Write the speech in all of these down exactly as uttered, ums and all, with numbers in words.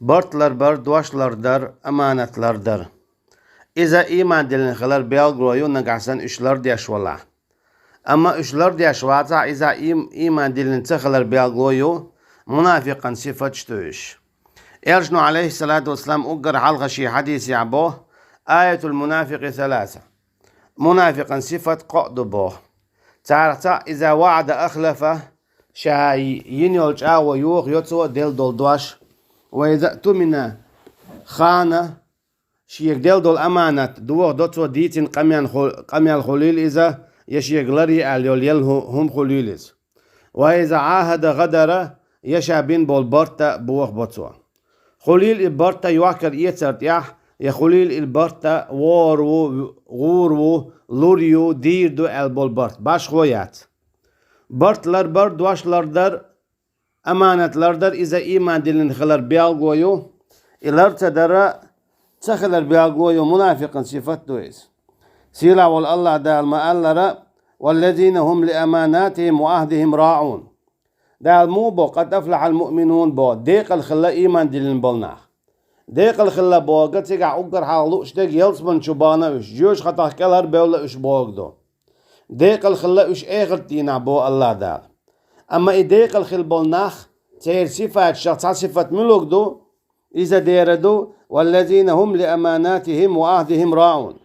Барт ларбар, дош лардар, аманат лардар. Иза ийман диллина хилар белгало ю, нагахь санна уьш лардеш валахь. Амма уьш лардеш вацахь, иза ийм-, ийман диллина ца хилар белгало ю, мунафикъан сифаташ ду уьш. Элчано, Ӏалайхиссалату вассалам, уггар хьалха шен хьадисехь бо: «Аятул мунафикъи саласа». Мунафикъан сифат кхоъ ду боху. Царах цхьаъ: «Иза ваӀада ахлафа», ша йина йолу чӀагӀо йохайо цо, делла долу дош. «Ва иза тумина хана», шега делла долу аманат дохадо цо, дийцина къамел ху-, къамел хуьлийла иза, я шега ларъе аьлла йолу елла хӀу-, хӀума хуьлийла иза. «Ва иза Ӏахада гӀадара», я ша бина болу барт а бохабо цо. Хуьлийла и барт а йохкар-эцар тӀехь, я хуьлийла и барт а вогӀур ву, гӀур ву, лур ю, дийр ду аьлла болу барт, башхо яц. Барт ларбар, дош лардар, аманат лардар, иза ийман диллина хилар белгало ю, и лар ца дара ца хилар белгало ю, мунафикъан сифат ду иза. Сийлахь волу АллахӀ Дала ма-аллара: «Валлазина хӀум лиаманатихӀим ва Ӏахдихим раӀун». Дала муха бо: «Къад афлахьал муъминун», бо, декъала хилла ийман диллина болу нах. Декъала хилла бохург цигахь уггар хьалха лууш дерг ялсамани чу бахана уьш, жоьжахатах кӀелхьарбевлла уьш бохург ду. Декъала хилла уьш эхарт дийнахь, бо АллахӀ Дала. Амма и декъала хилла болу нах, церан сифаташах цхьа сифат муьлург ду? Иза дера ду: «Валлазина хӀум лиаманатихӀим ва Ӏахдихим раӀун».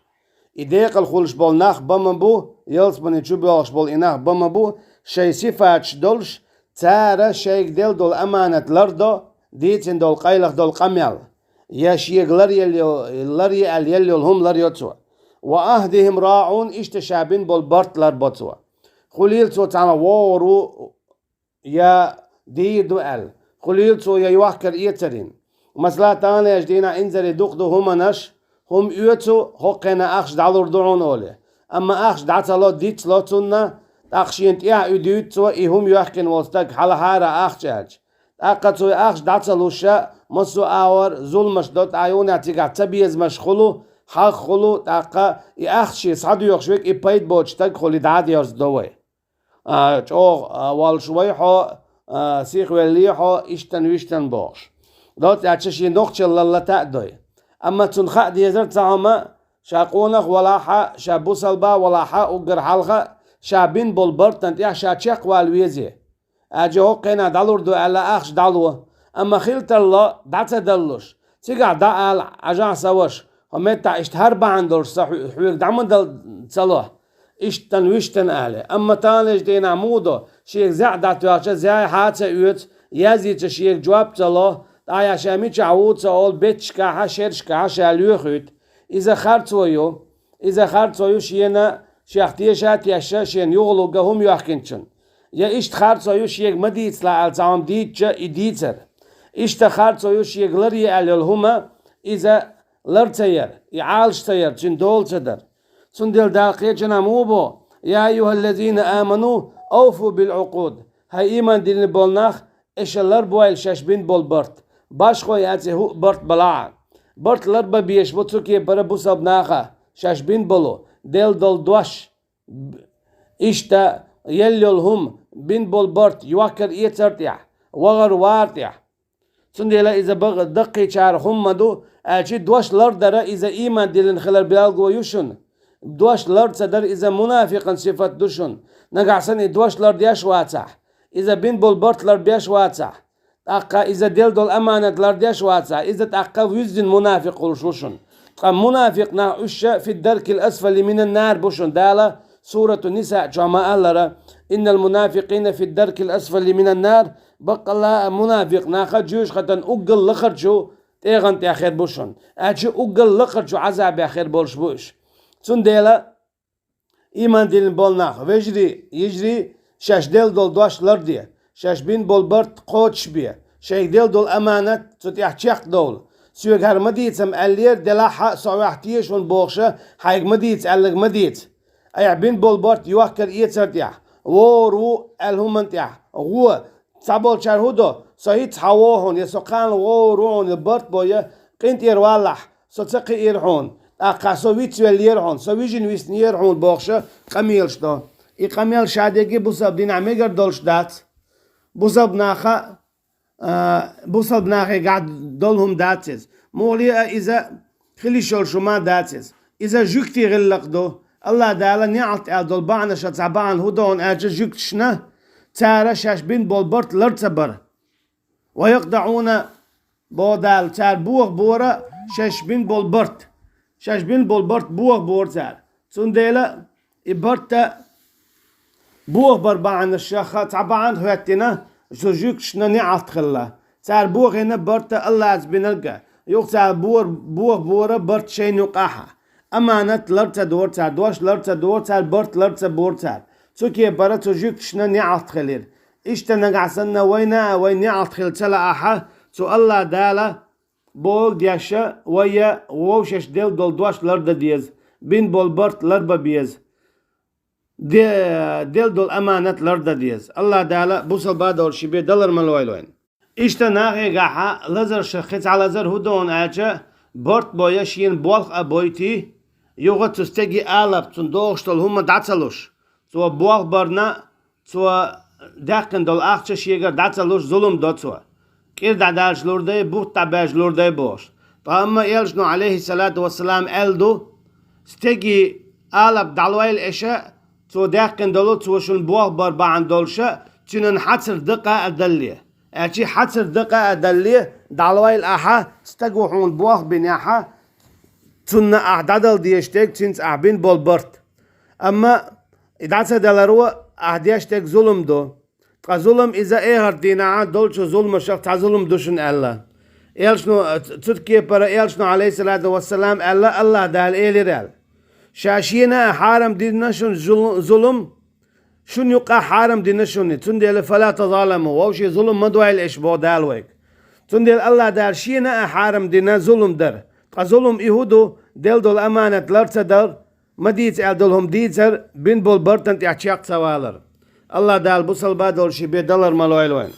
И декъала хуьлуш болу нах бан ма бу, ялсамани чу боьлхуш болу и нах бан ма бу, шайн сифаташ долуш, цара шайга делла долу аманат лардо, дийцина долу къайлаха долу къамел, я шега ларъелла йо-, ларъе аьлла елла йолу хӀума ларъе цо. «Ва Ӏахдихим раӀун», иштта ша бина болу барт ларбо цо. Хуьлийла цо цхьаьна вогӀур ву, я дийр ду аьлла, хуьлийла цо я йохкар-эцарина. Масала, таханлерчу дийнахь инзаре дукха ду хӀуманаш, хӀума оьцу, хӀокху хенахь ахча дӀалур ду хьуна олий. Амма ахча дӀа ца ло, дицло цунна, тӀаккха шена тӀехь уьдуьйту цо, и хӀума йоьхкина волу стаг, хьалахьара ахча аьлча. ТӀаккха цо и ахча дӀа ца луш, массо а агӀор зуламаш до, тӀаккха юханехь цигахь цабезамаш хуьлу, хьагӀ хуьлу, тӀаккха и ахча шен схьадоьхуш верг и пайда боцу стаг хуьлу, и дӀа а дерзадо вай. А, чӀогӀа, а, волуш вай хьо, а, сихвеллий хьо, иштан-виштан бохуш. Доцца аьлча шен нохчалла лата а дой. Амма цунна хаа дезара цхьа хӀума, ша къонах а валахь а, ша бусалба а валахь а, уггар хьалха а, ша бина болу бартан тӀехь ша чекхвала везе. Аьлча хӀокху хенахь дӀалур ду аьлла, ахча дӀало. Амма хила тарло дӀа ца даллуш, цигахь дӀаала: «Ӏажахь, сан ваша, хӀокху меттехь иштта хӀара бахьана долуш сан хьоь-, хьоьга дӀа ма дала ца ло». Иштан-вуьштан али. Амма таханлерчу дийнахь муха до, шега зӀе дӀатоьхча, зӀе хьа а ца оьцу, язйича шега жоп а ца ло, тӀаккха ша мичахь ву а ца олу, бетташкахьа, шерашкахьа ша лоьхуьйту. Иза харцо ю. Иза харцо ю шена, шех теша а тешна, шена юхалург а хӀума йоьхкинчун. Я иштта харцо ю шега ма дийцалахь аьлла цхьа хӀума дийцча, и дийцар. Иштта харцо ю шега ларъе аьлла йолу хӀума, иза лар ца яр, и Ӏалаш ца яр, цуьнан дола ца дар. Цундела Дала кхечанхьа муха бо: «Я айюхаллазина аману, ауфу бил Ӏукъуд». ХӀай ийман диллина болу нах, аша ларбойла шаьш бина болу барт. Башхо яц и хӀуъа барт балахь а. Барт ларбан безаш бу цу кепара бусалба наха, шаьш бина болу, делла долу дош. Б-, иштта елла йолу хӀума, бина болу барт, йохкар-эцар тӀехь, вахар-вар тӀехь. Цундела иза бакъ-, даккхийчара хӀума ма ду, аьлча дош лардара иза ийман диллина хилар белгало ю шуна. Дош лар ца дар иза мунафикъан сифат ду шуна. Нагахь санна и дош лардеш вацахь, иза бина болу барт ларбеш вацахь, тӀаккха иза делла долу аманат лардеш вацахь, иза тӀаккха вуьззина мунафикъ хуьлуш ву шуна. Ткъа мунафикъ нах уьш ша фи даркил асфали минан нар бу шуна. Дала Сурату Ниса чохь ма-аллара: «Иннал мунафикъина фи даркил асфали минан нар». Баккъалла а мунафикъ наха жоьжахатан уггар лакхарчу тӀегӀан тӀехь хир бу шуна. Аьлча уггар лакхарчу Ӏазабехь хир болуш бу уьш. Цундела, ийман диллина болу нах, вежарий, йижарий, шаьш делла долу дош ларде, шаьш бина болу барт кхочушбе, шайга делла долу аманат цу тӀехь чекхдовла. Соьга хӀара ма дийца-м аьллера, делахь а со хьох теша ву бохуша, хьайга ма дийца аьлларг ма дийца. Айхьа бина болу барт йохкар-эцар тӀехь, вогӀур ву аьлла хӀуманна тӀехь, гӀо, цхьаболчара хӀун до, со хӀинцца хьан вогӀу хьуна, я со кхана вогӀур ву хьуна, я барт бо, я къинтӀера валахь, со ца кхиира хьуна, тӀаккха со вицвеллера хьуна, со вижина виснера хьуна бохуша къамелаш до. И къамел шадерриге бусалба динахь мегар долуш дац. Бусалба наха, а, бусалба нахе гахь долу хӀума дац иза. Муххале а иза хила йиш йолуш хӀума дац иза. Иза жуьгтийн гӀиллакх ду. АллахӀ Дала неӀалт аьлла долу бахьанашах цхьа бахьана хӀун ду аьлча, жуьгташна цара шаьш бина болу барт лар ца бар. «Ва якътаӀуна», боху Дала, цара бохабора шаьш бина болу барт. Шаьш бина болу барт бохабора цара. Цундела и барт бохабар бахьанашах цхьа бахьана хӀоьттина, цу жуьгташна неӀалт хилла. Цара бохийна барт АллахӀца бинарг а. Юха цара бор-, бохабора барт шайна юкъахь а. Аманат лар ца дора цара, дош лар ца дора цара, барт лар ца бора цара. Цу кепара цу жуьгташна неӀалт хилира. Иштта нагахь санна вайна а вай неӀалт хила ца лаахь, цу АллахӀ Дала бохург деш а, вай а вовшашна делла долу дош лардан деза, бина болу барт ларбан беза, де-, делла долу аманат лардан деза. АллахӀ Дала бусалба долуш бен далар ма лойла вайна. Иштта нахегахь лазаршах кхин цхьа лазар хӀун ду аьлча, барт бой а, шена болх а бойтий, юха цу стеган алапа цунна догӀуш долу хӀума дӀа ца луш, цо болх барна, цо даьккхина долу ахча шегара дӀа ца луш, зулам до цо. КӀира дӀадаьлча лур дай, бутт дӀабаьлча лур дай бохуш. Ткъа амма элчано, Ӏалайхиссалату вассалам, аьлла ду, стеган алапа дӀалойла аша, цо даьккхина долу, цо шуна болх бар бахьана долуша, цуьнан хьацар дакъа а далле. Аьлча хьацар дакъа а далле, дӀалойла ахьа, стага хьуна болх бинехьа, цунна ахьа дӀадала дезаш дерг, цуьнца ахьа бина болу барт. Амма и дӀа ца даларо ахьа деш дерг зулам ду. Ткъа зулам иза эхарт дийнахьа долчу зуламашах цхьа зулам ду шуна аьлла. Элчано, цу кепара элчано, Ӏалайхиссалату вассалам, аьлла, АллахӀ Дала элира аьлла: «Ша шена а хьарам дина шуна зул-, зулам, шуна юкъа хьарам дина шуна, цундела фала тазаламу, вовшийн зулам ма дойла аша», боху Дала вайга. Цундела АллахӀ Дала шена а хьарам дина зулам дар. Ткъа зулам и хӀун ду? Делла долу аманат лар ца дар, ма дийца аьлла долу хӀума дийцар, бина болу бартана тӀехь чекх ца валар. АллахӀ Дала бусалба долуш бен далар ма лойла вайна.